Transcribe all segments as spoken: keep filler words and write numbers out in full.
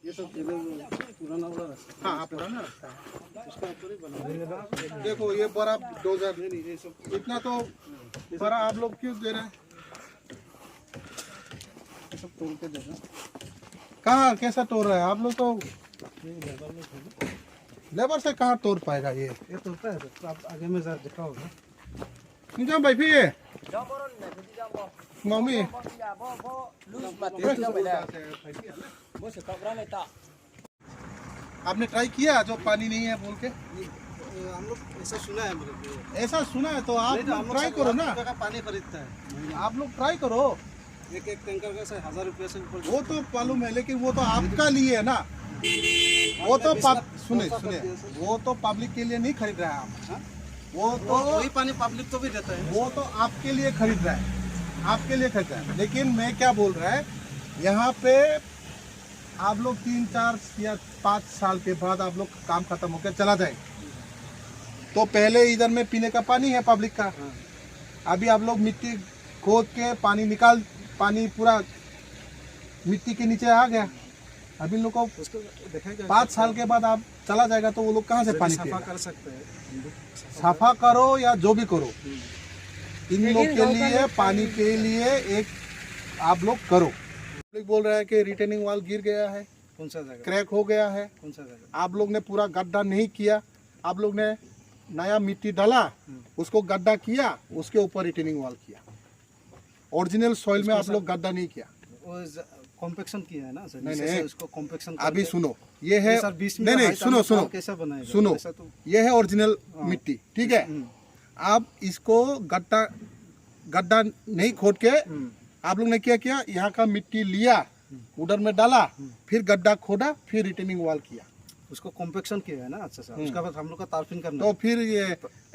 ये सब पुराना वाला रास्ता। हाँ, हाँ, पुराना रास्ता है। उसका ऊपर ही बना है। देखो, ये बड़ा डोजर, नहीं, नहीं, ये सब इतना तो बड़ा आप लोग क्यों दे रहे हैं? ये सब तोड़ के दे रहे हैं। कहाँ, कैसा तोड़ रहा है आप लोग? तो लेबर से कहाँ तोड़ पाएगा ये? ये तोड़ता है सर, तो आप आगे में जरा देखा होगा। Ni jam bai phi ye? Mami. आपने ट्राई किया जो पानी नहीं है बोल के? ये, ये हम लोग ऐसा सुना है, मतलब, ये ऐसा सुना है तो आप नहीं, तो हम लोग ट्राई सब करो ना। लाखों रुपए का पानी खरीदता है। आप लोग ट्राई करो। एक एक टैंकर का सर हजार रुपये से ऊपर वो तो मालूम है, लेकिन वो तो आपका लिए है ना। वो तो पब-, सुने, सुने, वो तो पब्लिक के लिए नहीं खरीद रहा है आप। हाँ? वो तो वो, वही पानी पब्लिक को भी देता है। वो तो आपके लिए खरीद रहा है, आपके लिए खरीद रहा है। लेकिन मैं क्या बोल रहा है, यहाँ पे आप लोग तीन, चार या पाँच साल के बाद आप लोग काम खत्म होकर चला जाए, तो पहले इधर में पीने का पानी है पब्लिक का। हाँ। अभी आप लोग मिट्टी खोद के पानी निकाल, पानी पूरा मिट्टी के नीचे आ गया। अब इन लोग को उसको देखा जाए पाँच तो साल के बाद आप चला जाएगा तो वो लोग कहाँ से जैसे पानी सफा पिएगा? कर सकते हैं। सफा करो या जो भी करो, हम्म। इन लोग लेकिन के गाँव का लिए लोग पानी पानी के लिए एक आप लोग करो। पब्लिक बोल रहा है कि रिटेनिंग वॉल गिर गया है, कौन सा जगह? क्रैक हो गया है। कौन सा जगह? आप लोग ने पूरा गड्ढा नहीं किया, आप लोग ने नया मिट्टी डाला, हम्म। उसको गड्ढा किया, उसके ऊपर रिटेनिंग वॉल किया। ओरिजिनल सॉइल में उसको आप सर लोग गड्ढा नहीं किया। वो ज-, कॉम्पैक्शन किया है ना सर, नहीं, नीचे से नहीं। उसको कॉम्पैक्शन अभी करके। सुनो, ये है, ये सर, बीच में नहीं, नहीं, हाइट सुनो, हम सुनो, और कैसे बनाएगा? सुनो। ऐसा तो ये है ओरिजिनल हाँ। मिट्टी, ठीक है? हम्म। आप इसको गड्ढा, गड्ढा नहीं खोद के हम्म। आप लोग ने क्या किया, यहाँ का मिट्टी लिया, हम्म। उधर में डाला, हम्म। फिर गड्ढा खोदा, फिर रिटेनिंग वॉल किया। उसको कॉम्पैक्शन किया है ना? अच्छा सर, हम्म। उसका बाद हम लोग का तारफिन करना तो है। फिर ये,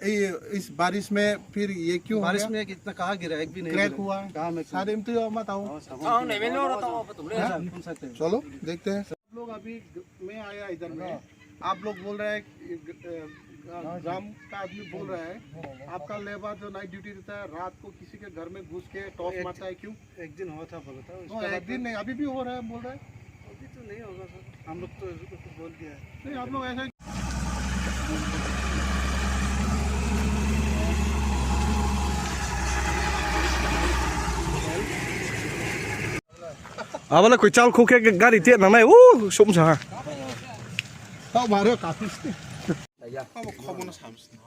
ये, इस बारिश में फिर ये क्यों हो बारिश गया? में कितना, कहाँ गिरा? एक भी नहीं क्रैक गिरा। हुआ है। कहाँ में? सारे में तो ये मत आओ। हाँ, सब हाँ, नहीं, मैं नहीं हो रहा था, वो तो हैं? सर, कौन सा टाइम? चलो, देखते हैं। सब लोग अभी ग-, मैं आया इधर में, आप लोग बोल रहे हैं कि ग-, अ, ग-, ग्राम का आदमी बोल रहा है, आपका लेबर जो नाइट ड्यूटी रहता है, रात को किसी के घर में घुस के टॉर्च एक मारता है, क्यों? एक दिन हुआ था बोला था, उसके तो बाद एक दिन तो नहीं, अभी भी हो रहा है, बोल रहा है। अभी तो नहीं होगा सर, हम लोग तो इसको कुछ बोल दिया है। नहीं, आप लोग ऐसा Abole koi chal khuk khe gari te nangnai, o sum sa. Tao baro kaphis. Tamo khomo no samsi.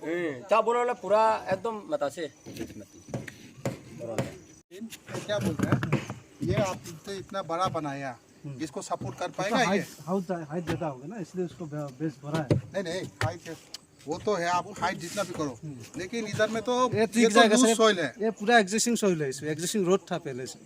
Hmm, cha bolo le pura ekdom mata se. ये क्या बोल रहा है? ये आपने इतना बड़ा बनाया, हम्म। इसको सपोर्ट कर उसका पाएगा ये? हाइट, हाइट, हाइट ज़्यादा होगा ना, इसलिए उसको बे-, बेस बड़ा है। नहीं, नहीं, हाइट है, वो तो है, आप हाइट जितना भी करो, हम्म। लेकिन इधर में तो ये तो ये तो जाएगा लूज सर, सॉइल है। ये पूरा एग्जिस्टिंग सॉइल है, इसमें एग्जिस्टिंग रोड था पहले से।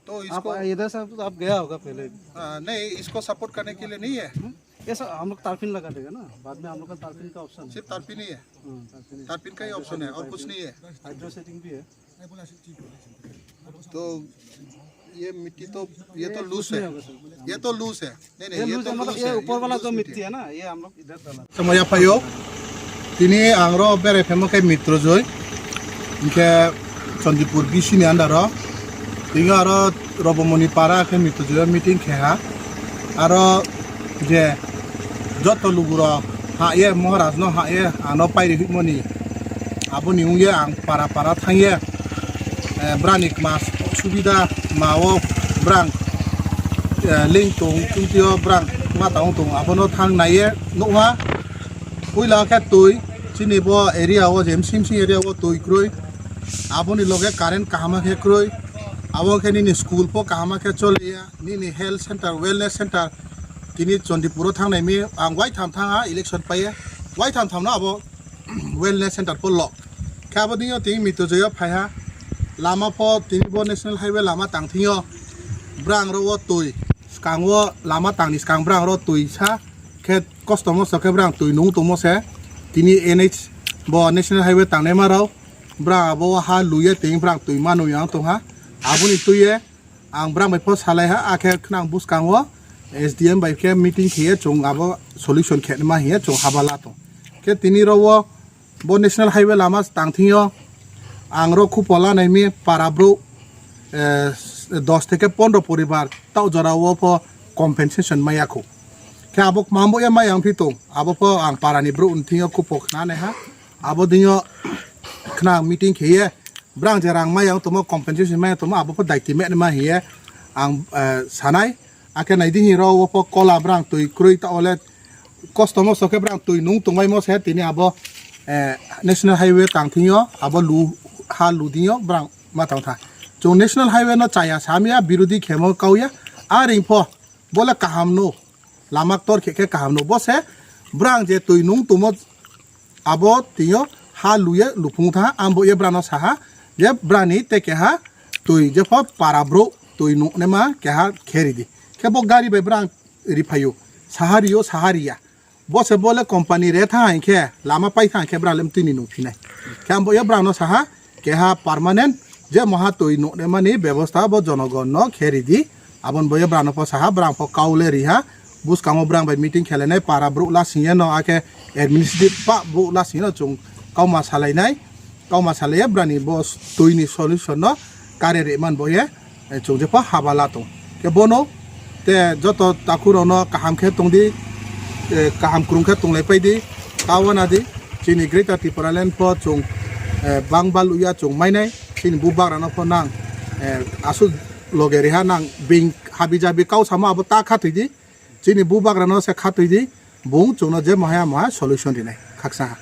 तो आप इसको इधर से तो आप गया होगा पहले। हाँ, नहीं, इसको सपोर्ट करने के लिए नहीं है। हम्म? ये सर हम लोग तारपिन लगा देगा ना, बाद में हम लोग का तारपिन का ऑप्शन है। सिर्फ तारपिन ही है? हाँ, तारपिन है। तारपिन का ही ऑप्शन है और कुछ नहीं है। हाइड्रो सेटिंग भी है। तो ये मिट्टी तो, ये तो लूज है, ये तो लूज है। नहीं, नहीं, ये ये लूज तो है, मतलब लूज ये है, ऊपर ये वाला लूज जो मिट्टी मिट्टी है। है ना, ये हम लोग इधर डाला। Tamo yaphaio, tini ang ro berai phaima khe Mitrojoi, hinkhe Chandipur B C ni under o, tini aro Robomoni para khe Mitrojoi o meeting khe ha, aro je joto lugu rok ha ye Maharaj no ha ye ano pairi himoni. Aboni wngya ang para para thangya, eh, brani kma subida ma o brang, eh, ling tong tungtio brang ma tong tong abono thang naiye nukha. Puila khe twi chini bo area o je msing msing area o twi kwrwi, aboni loge current kaham khe kwrwi, abo khe nini school pho kaham khe choliya, nini health center, wellness center, tini Chandipur o thangnai mi ang waitham thangha election paiye, waitham thamno abo wellness center pho lok. Khe abo dingyo tini Mitrojoi o phaiha. Lama pho tini bo national highway lama tang thingyo. Brang ro o twi. Skang o lama tangni skang brang ro twi sa. Khe kosto mosto khe brang twi nung tongmo se. Tini N H bo national highway tangnai ma rao. Brang abo ha luye tini brang twi manwi ang tongha. Aboni twiye ang brang bai pho salai ha, akhe khwnang bwskango S D M bai khe meeting khiye chwng abo solution khe ma hiye chwng habala tong. Khe tini ro o Bo national highway lama tangthingyo ang rok khupo lanai mi para bro, eh, dos theke pondro poribar tao jora o pho compensation maya khu. Khe abo mambo ya maya ang phi tong, abo pho ang para ni bro thingyo khupo khna nai ha. Abo dinyo khna meeting kheye, brang je rang maya ang tomo compensation maya tomo abo pho daiti me ma hiye ang, eh, sanai. Akhe naidi hi ro o pho kola brang twi krwi ta ole kosto mosto khe brang twi nung tongbai mo se tini abo, eh, national highway tangthingyo abo lu ha ludingyo brang ma tang tha. Chung national highway no chaya samya birodhi khemo kauya a ring pho bole kaham no lama ktor khe khe kaham no bo se brang je twi nung tomo abo twiyo ha luye luphung tha ambo ye brano saha je brani te keha twi je pho para bro twi nung nema keha kheri di khe bo gari bai brang riphayo sahariyo sahariya. Bo se bole company re tha hai khe lama pai tha hai khe bra lem tini nung phinai. Khe ambo ye brano saha keha permanent je moha twi nung nemani bebosta bo jonogon no kheri di. Abon bo ye brano pho saha brang pho kaule riha. Buskamo brang bai meeting khelenai para bro lasingye no akhe administrative pa bro lasingye no chung kauma salainai. Kauma salaiya brani bo twi ni solution no kare ri man bo ye, eh, chung je pho haba la tong. Khe bono te joto takhuk rok no kaham khe tong di, eh, kaham krung khe tong lai pai di, ta wana di, chini Greater Tipraland pho chung, eh, bang bal uya chung mainai, chini bubagra no pho nang, eh, asuk loge riha nang bing habi jabi kau samo abo ta kha thwi di, chini bubagra no se kha thwi di, bung chung no je moha moha solution rinai khaksa ha.